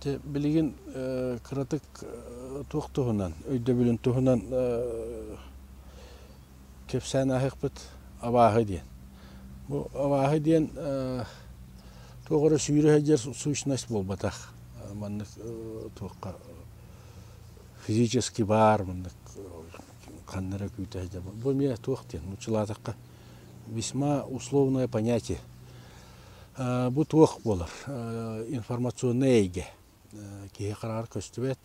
Дьэ, билигин кыратык туох туһунан, өйдөбүлүн туһунан кэпсээн ааһыахпыт абааһы диэн. Бу абааһы диэн туох эрэ сүүрэ сылдьар сущность буолбатах. Маннык туохха физически баар маннык ханна эрэ күүтэ сылдьар. Бу эмиэ туох диэн нууччалаатахха весьма условное понятие. Бу туох буолар? Информационнай эйгэ. Киһи хараҕар көстүбэт.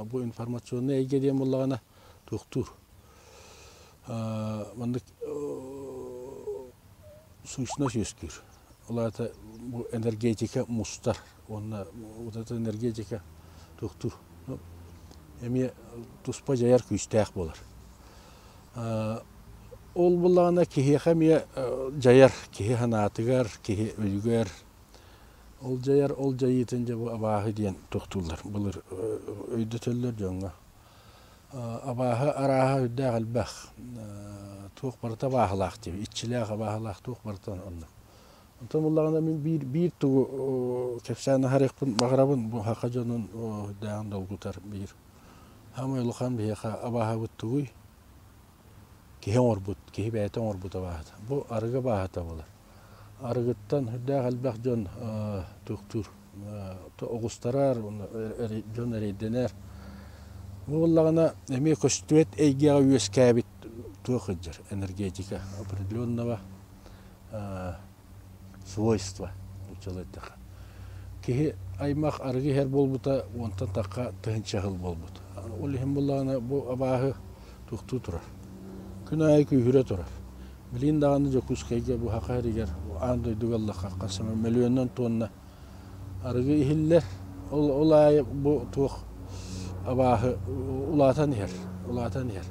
Бу информационнай эйгэ диэн буоллаҕына туохтуур. Маннык сущность үөскүүр. Ол аата бу энергетика мустар уонна вот эта энергетика туохтуур. Эмиэ туспа дьайар күүстээх буолар. Ол буоллаҕына киһиэхэ эмиэ дьайар, киһи санаатыгар, киһи өйүгэр. Ол дьайар, ол дьайыытын дьэ бу абааһы диэн тохтууллар былыр өйдөтөллөр дьоҥҥо. Абааһы арааһа үрдээх элбэх. Туох барыта абааһылаах диэбит, иччилээх абааһылаах туох барыта оннук. Онтон буоллаҕына мин биир биир тугу кэпсээн аһарыахпын баҕарабын бу саха дьонун үрдээҕин долгутар биир Саамай улахан биһиэхэ абааһыбыт тугуй? Киһи оҥорбут, киһи бэйэтэ оҥорбут абааһыта. Бу арыгы абааһыта буолар. Арыгыттан сүрдээх элбэх дьон туохтуур, оҕустарар, дьон эрэйдэнэр. Бу буоллаҕына эмиэ көстүбэт эйгэҕэ үөскээбит туох сылдьар энергетика определенного свойства нууччалыы эттэххэ. Киһи аймах арыгы иһэр буолбута уонтан тахха тыһыынча сыл буолбут. Ол иһин буоллаҕына бу абааһы туохтуу турар. Күн аайы күүһүрэ турар. Билигин даҕаны Дьокуускайга бу Саха сиригэр аан дойдуга ыллахха хас эмэ мөлүйүөнүнэн туонна арыгы иһиллэр. Ол, ол аайы бу туох абааһы улаатан иһэр, улаатан иһэр.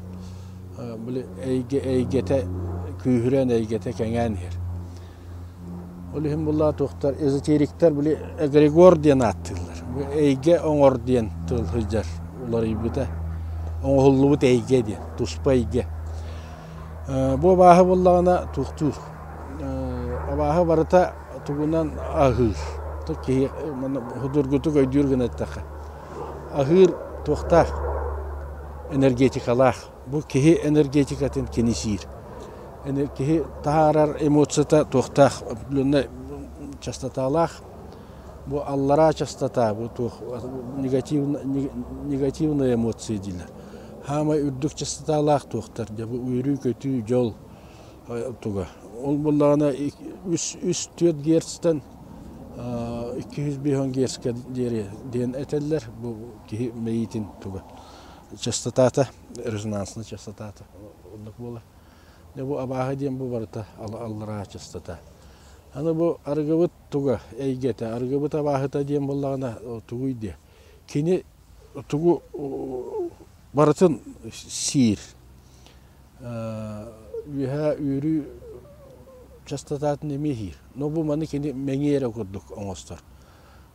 Били эйгэ, эйгэтэ күүһүрэн, эйгэтэ кэҥээн иһэр. Ол иһин буллаа туохтар эзотериктэр били эгрегор диэн ааттыыллар. Бу эйгэ оҥор диэн тыл сылдьар уларыйбыта. Оҥоһуллубут эйгэ диэн, туспа эйгэ. Бу абааһы буоллаҕына туохтуур. Абааһы барыта тугунан аһыыр. Киһи судургутук өйдүүр гына эттэххэ. Аһыыр туохтаах энергетикалаах. Бу киһи энергетикатын кини сиир. Киһи таһаарар эмоцията туохтаах определеннай частоталаах. Бу аллараа частота, бу туох негативные эмоции дииллэр. Хаамай үрдүк частоталаах туохтар, дьэ бу үөрүү-көтүү, дьол туга. Ол буоллаҕына үс үс түөрт герцтэн 250 герцкэ диэри диэн этэллэр. Бу киһи мэйиитин туга частотата, резонансная частотата оннук буолар. Дьэ бу абааһы диэн бу барыта аллараа частота. Аны бу арыгыбыт туга эйгэтэ, арыгыбыт абааһыта диэн буоллаҕына тугуй диэ. Кини тугу барытын сиир. Үөһээ үөрүү частотатын эмиэ иһиир. Но бу маны кини мэҥиэ эрэ курдук оҥостор.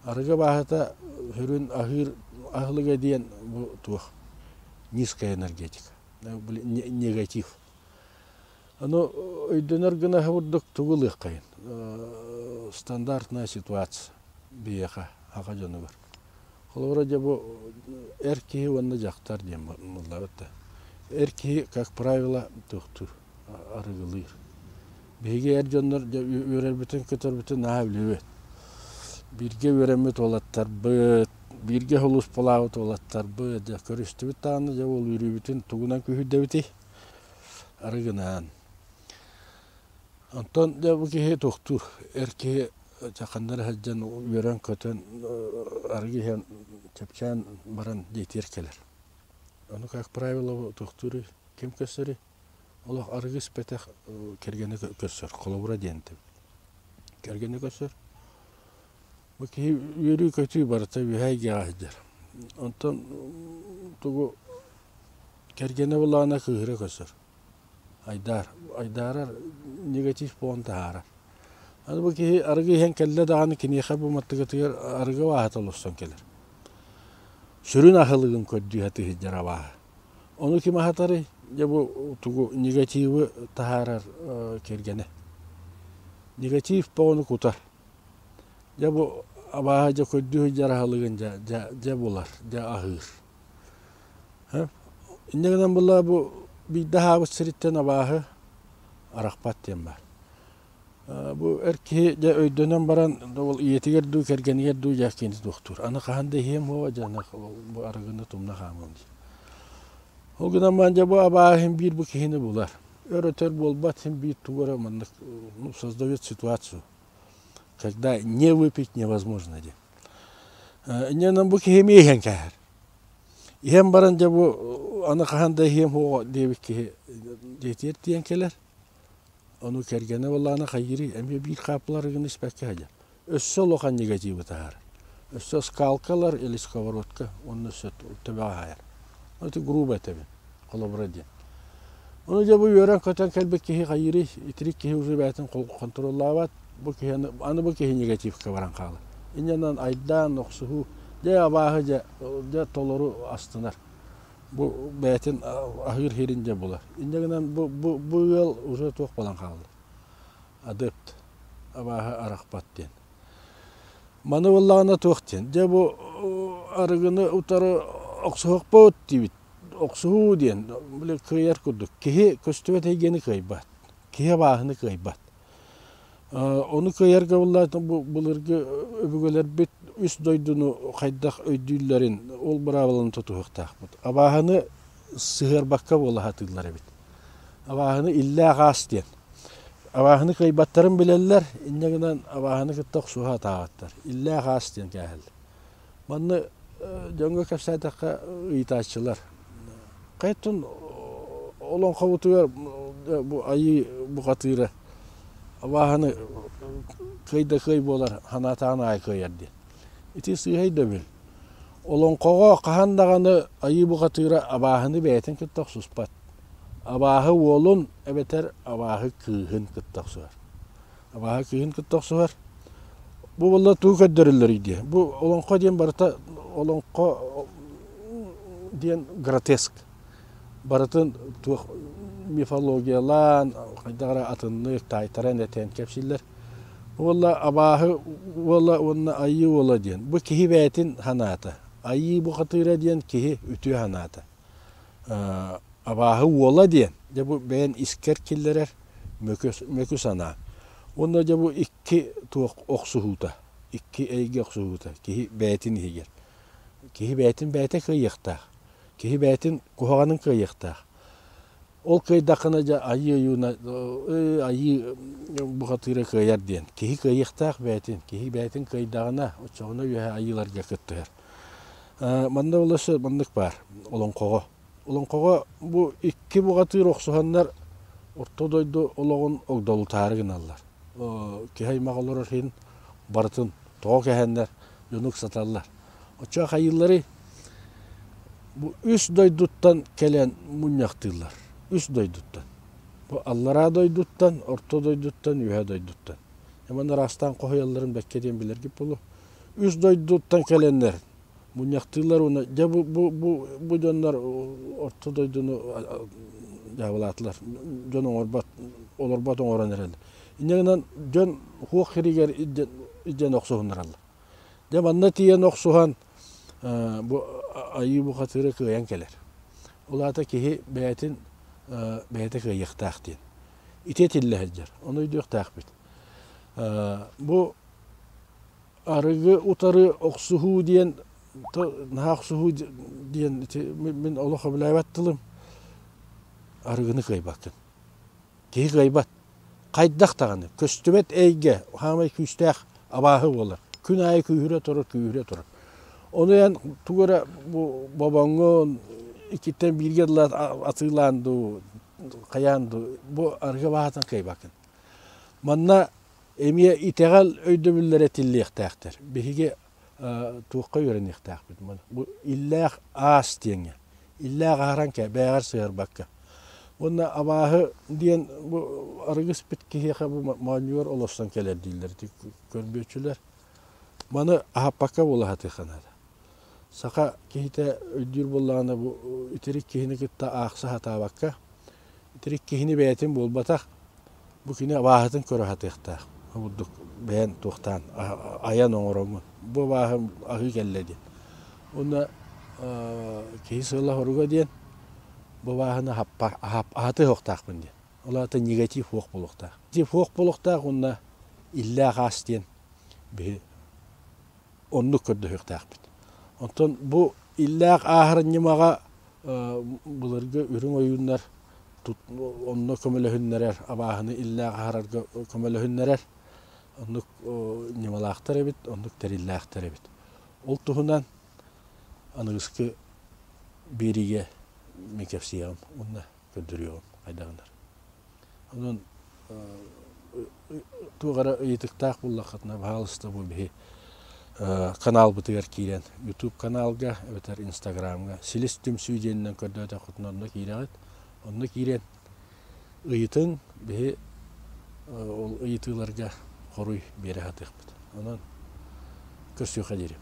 Арыгы абааһыта сүрүн аһыыр аһылыга диэн бу туох низкая энергетика, негатив. Ону өйдөнөр гына курдук тугу ылыаххайын? Стандартная ситуация биһиэхэ, аҕа дьонугар. Холобура, дьэ бу эр киһи уонна дьахтар диэн буоллабыт да. Эр киһи, как правило, туохтуур, арыгылыыр. Биһиги эр дьоннор дьэ үөрэрбитин-көтөрбүтүн наһаа билэбит. Бииргэ үөрэммит уолаттарбыт, бииргэ сулууспалаабыт уолаттарбыт, дьэ көрүстүбүт даҕаны дьэ ол үөрүүбүтүн тугунан күүһүрдэбитий? Арыгынаан. Онтон дьэ бу киһи туохтуур, эр киһи ханна эрэ сылдьан үөрэн-көтөн арыгы иһэн чэпчээн баран дьиэтигэр кэлэр. Ону как правило туохтууруй, ким көрсөрүй? Олох арыгы испэтэх кэргэнэ көрсөр, холобура диэн этэбин. Кэргэнэ көрсөр. Бу киһи үөрүү-көтүү барыта үөһээ эйгэҕэ сылдьар. Онтон тугу кэргэнэ булаана кыыһыра көрсөр. Айдаар, айдаарар негатив буолан таһаарар. Аны бу киһи арыгы иһэн кэллэ даҕаны киниэхэ бу маттыгытыгар арыгы абааһыта олорсон кэлэр. Сүрүн аһылыгын көрдүү сатыы сылдьар абааһы. Ону ким аһатарый? Дьэ бу тугу негативы таһаарар кэргэнэ. Негатив ону кутар. Дьэ бу абааһы дьэ көрдүү сылдьар аһылыгын дьэ дьэ дьэ булар, дьэ аһыыр. Инньэ гынан буолла бу биирдэ аһаабыт сириттэн абааһы арахпат диэн баар. Бу эр киһи дьэ өйдөнөн баран ол ийэтигэр дуу, кэргэнигэр дуу дьэ кини туохтуур. Аны хаһан да иһиэм буола дьэ бу арыгыны тумна хаамыам диир. Ол гынан баран дьэ бу абааһы иһин биир бу киһини булар. Өр-өтөр буолбат иһин биир тугу эрэ маннык ну, создает ситуацию, когда не выпить невозможно диэн. Инньэ бу киһи эмиэ иһэн кээһэр. Иһэн баран дьэ бу аны хаһан да иһиэм суоҕа диэбит киһи дьиэтигэр тиийэн кэлэр. Ону кэргэнэ буоллаҕына хайыырый эмиэ биир хааппыла арыгыны испэккэ сылдьар. Өссө улахан негативы таһаарар. Өссө скалкалар или сковородка уонна өссө төбөҕө аһайар. Ити грубо этэбин, холобура диэн. Ону дьэ бу үөрэн-көтөн кэлбит киһи хайыырый, итирик киһи уже бэйэтин хонтуруоллаабат, бу киһи аны бу киһи негативка баран хаалар. Инньэнэн айдаан, охсуһуу, дьэ абааһы дьэ, дьэ толору астынар. Бу бэйэтин аһыыр сирин дьэ булар. Инньэ гынан бу, бу, бу ыал уже туох буолан хаалла. Адепт абааһы арахпат диэн. Маны буоллаҕына туох диэн. Дьэ бу арыгыны утары охсуһуохпут диибит. Охсуһуу диэн били кыайар курдук. Киһи көстүбэт эйгэни кыайбат. Киһи абааһыны кыайбат. Ону кыайарга буоллаҕына бу былыргы өбүгэлэрбит үс дойдуну хайдах өйдүүллэрин ол быраабыланы тутуһуохтаахпыт. Абааһыны сыһыарбакка буола сатыыллар эбит. Абааһыны иллээх аас диэн. Абааһыны кыайбаттарын билэллэр, инньэ гынан абааһыны кытта охсуһа сатаабаттар. Иллээх аас диэн кээһэллэр. Манна дьоҥҥо кэпсээтэххэ ыйытааччылар. Хайаттан олоҥхобутугар бу айыы бухатыыра абааһыны кыай да кыай буолар, санаатаҕын аайы кыайар диэн. Ити сыыһа өйдөбүл. Олоҥхоҕо хаһан даҕаны айыы бухатыыра абааһыны бэйэтин кытта охсуспат. Абааһы уолун эбэтэр абааһы кыыһын кытта охсуһар. Абааһы кыыһын кытта охсуһар. Бу буолла тугу көрдөрөллөрүй диye. Бу олоҥхо диэн барыта олоҥхо диэн гротеск. Барытын туох мифологиялаан, хайдах эрэ атыннык таайтаран этэн кэпсииллэр. Уола абааһы уола уонна айыы уола диэн. Бу киһи бэйэтин санаата. Айыы бухатыыра диэн киһи үтүө санаата. Абааһы уола диэн, дьэ бу бэйэн искэр киллэрэр мөкү, мөкү санаа. Уонна дьэ бу икки туох охсуһуута, икки эйгэ охсуһуута киһи бэйэтин иһигэр. Киһи бэйэтин бэйэтэ кыайыахтаах. Киһи бэйэтин куһаҕанын кыайыахтаах. Ол кыайдаххына дьэ айыы ойууна айыы бухатыыра кыайар диэн. Киһи кыайыахтаах бэйэтин, киһи бэйэтин кыайдаҕына, оччоҕуна үөһэ айыыларга кыттыһар. Манна ол өссө маннык баар олоҥхоҕо. Олоҥхоҕо бу икки бухатыыр охсуһаннар орто дойду олоҕун огдолутаары гыналлар. Киһи аймах олорор иһин барытын тоҕо кэһэннэр дьону ыксаталлар. Оччоҕо хайыылларый? Бу үс дойдуттан кэлэн мунньахтыыллар. Үс дойдуттан. Бу аллараа дойдуттан, орто дойдуттан, үөһэ дойдуттан. Манна араастаан хоһуйалларын бэккэ диэн билэргит буолуо. Үс дойдуттан кэлэннэр мунньахтыыллар уонна дьэ бу бу бу бу дьоннор орто дойдуну дьаабылаатылар. Дьон оҥорбот олорбот оҥорон эрэллэр. Инньэ гынан дьон хуох сиригэр илдьэн охсуһуннараллар. Дьэ манна тиийэн охсуһан бу айыы бухатыыра кыайан кэлэр. Ол аата киһи бэйэтин бэйэтэ кыайыахтаах диэн. Ити этиллэ сылдьар. Ону өйдүөхтээхпит. Бу арыгы утары охсуһуу диэн наһаа охсуһуу диэн ити мин олох сөбүлээбэт тылым. Арыгыны кыайбаккын. Киһи кыайбат. Хайдах даҕаны көстүбэт эйгэ хаамай күүстээх абааһы буолар. Күн аайы күүһүрэ турар, күүһүрэ турар. Ону эн тугу эрэ бу бобоҥҥун иккиттэн бииргэ дылы атыылаан дуу, хайаан дуу, бу арыгы абааһытын кыайбаккын. Манна эмиэ итэҕэл өйдөбүллэрэ этиллиэхтээхтэр. Биһиги туохха үөрэниэхтээхпит? Бу иллээх аас диэҥҥэ. Иллээх аһаран кэ, бэйэҕэр сыһыарбакка. Уонна абааһы диэн бу арыгы испит киһиэхэ бу моонньугар олорсон кэлэр дииллэр ити көрбүөччүлэр. Маны аһаппакка буола сатыахха наада. Саха киһитэ өйдүүр буоллаҕына бу итирик киһини кытта аахса сатаабакка, итирик киһини бэйэтин буолбатах, бу кини абааһытын көрө сатыахтаах. Курдук бэйэн туохтаан айан оҥороҥҥун. Бу абааһы аһыы кэллэ диэн. Уонна киһи сыала-соруга диэн бу абааһыны аһатыы суохтаахпын диэн. Ол аата негатив суох буолуохтаах. Негатив суох буолуохтаах уонна иллээх аас диэн биһи оннук көрдөһүөхтээхпит. Онтон бу иллээх ааһар ньымаҕа былыргы үрүҥ ойууннар онно көмөлөһүннэрэр, абааһыны иллээх аһарарга көмөлөһүннэрэр оннук ньымалаахтар эбит, оннук тэриллээхтэр эбит. Ол туһунан аныгыскы биэриигэ мин кэпсиэҕим уонна көрдөрүөҕүм хайдаҕынар. Онон туох эрэ ыйытыктаах буллаххытына, баһаалыста бу биһи каналбытыгар киирэн YouTube каналга эбэтэр Инстаграмҥа Силис түмсүү диэнинэн көрдөөтөххүтүнэ онно киирэҕит. Онно киирэн ыйытыҥ, биһи ол ыйытыыларга хоруй биэрэ сатыахпыт. Онон көрсүөххэ диэри.